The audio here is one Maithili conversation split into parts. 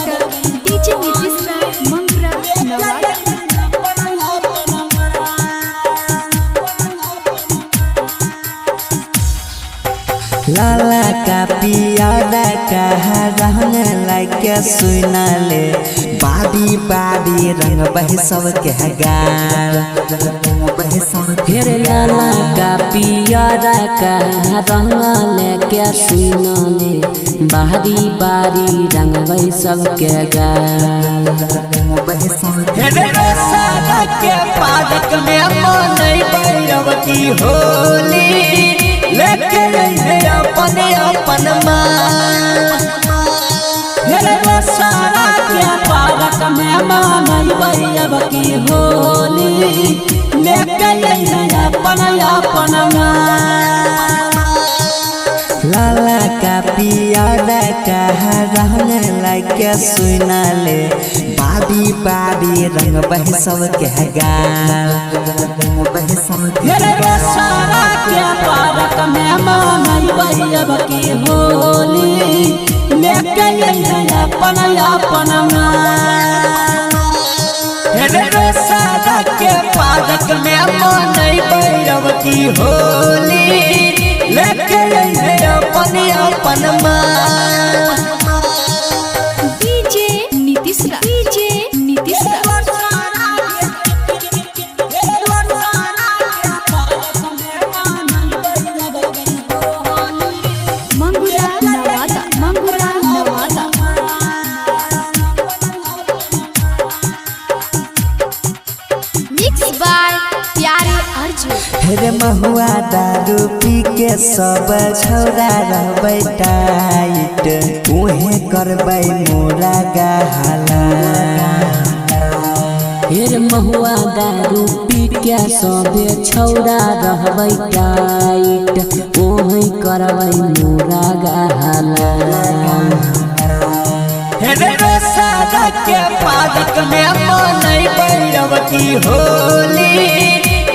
Director DJ Nitish Rai Mangra Nawada. लाला का पियारा का रंग लाके सुना ले बादी बादी रंग बह सबके गाल। फिर लाला का पियरा का रंग लेके सुना ले बारी बारी रंगबै सबके गाल। सादा के पादक में मनई भैरवती होली लेके अइहे अपन अपन माँ। सारा के पारक में मनैबै अब की होली लेके अइहे अपन अपन माँ। लाला का पियारा का रंग लाके सुना ले बादी बादी रंग बह सबके गाल। सारा के पारक में मनैबै अब की होली लेके अइहे अपन अपन माँ। सादा के पादक में मनई भैरवती होली लेके अइहे अपन अपन माँ। DJ Nitish Rai DJ Nitish Rai. Mangura Nawada Mangura Nawada. Mix by Pyare Arjun. हेरे महुआ दारू पी के सब छौरा रहबै टाइट उहे करबै मोरा गहाला। हेर महुआ दारू पी के सबे छौरा रहबै टाइट ओहे करबै मोरा गहाला। हेरे सादा के पादक में मनई भैरवती होली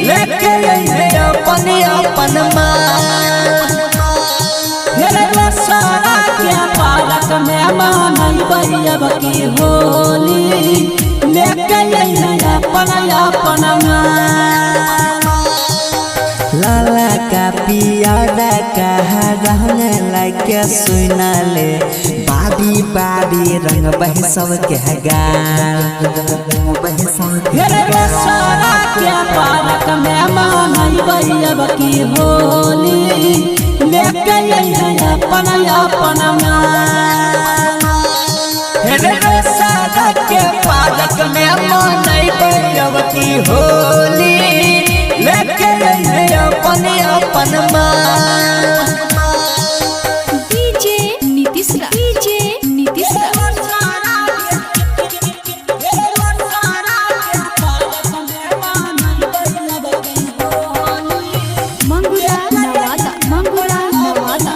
लेके अइहे अपन अपन माँ। सारा के पारक में मनैबै अब की होली लेके अइहे अपन अपन माँ। लाला का पियारा का रंग लाके सुना ले बादी बादी रंग बह सबके गाल। सारा के पारक में मनैबै अब की होली लेके अइहे अपन अपन माँ। सादा के पादक में मनई भैरवती होली लेके अइहे अपन अपन माँ। DJ Nitish Rai DJ Nitish Rai. Mangura Nawada Mangura Nawada.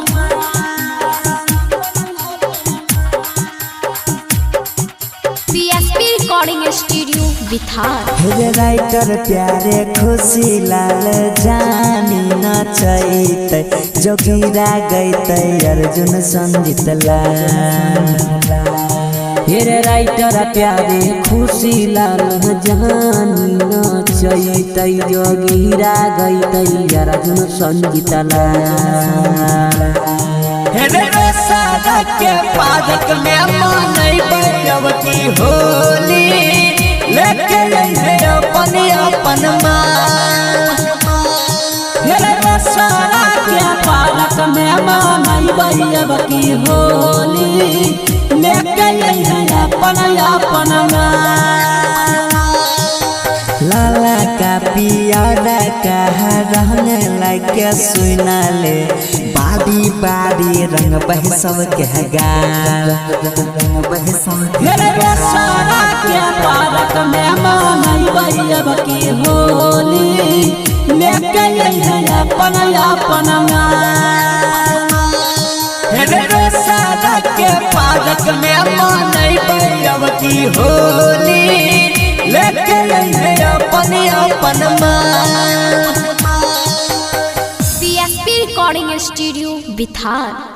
PSP recording studio Bithar. हेरे राइटर प्यारे खुशी लाल जानी नचैत जोगिरा गैतै अर्जुन संगीत लाल। हेर राइटर प्यारे खुशी लाल जानी नचैतै जोगिरा गैतै अर्जुन संगीत लाल। हेरे सादा के पादक में मनई भैरवती होली लेके अइहे अपन अपन माँ। सारा के पारक में मनैबै अब की होली लेके अइहे अपन अपन माँ। लाला का पियारा का रंग लाके सुना ले बादी बादी रंग बह सबके गाल। सारा के पारक में मनैबै अब की होली लेके अइहे अपन अपन माँ। सादा के पादक में मनई भैरवती होली लेके अइहे अपन अपन माँ। PSP recording studio बिथार।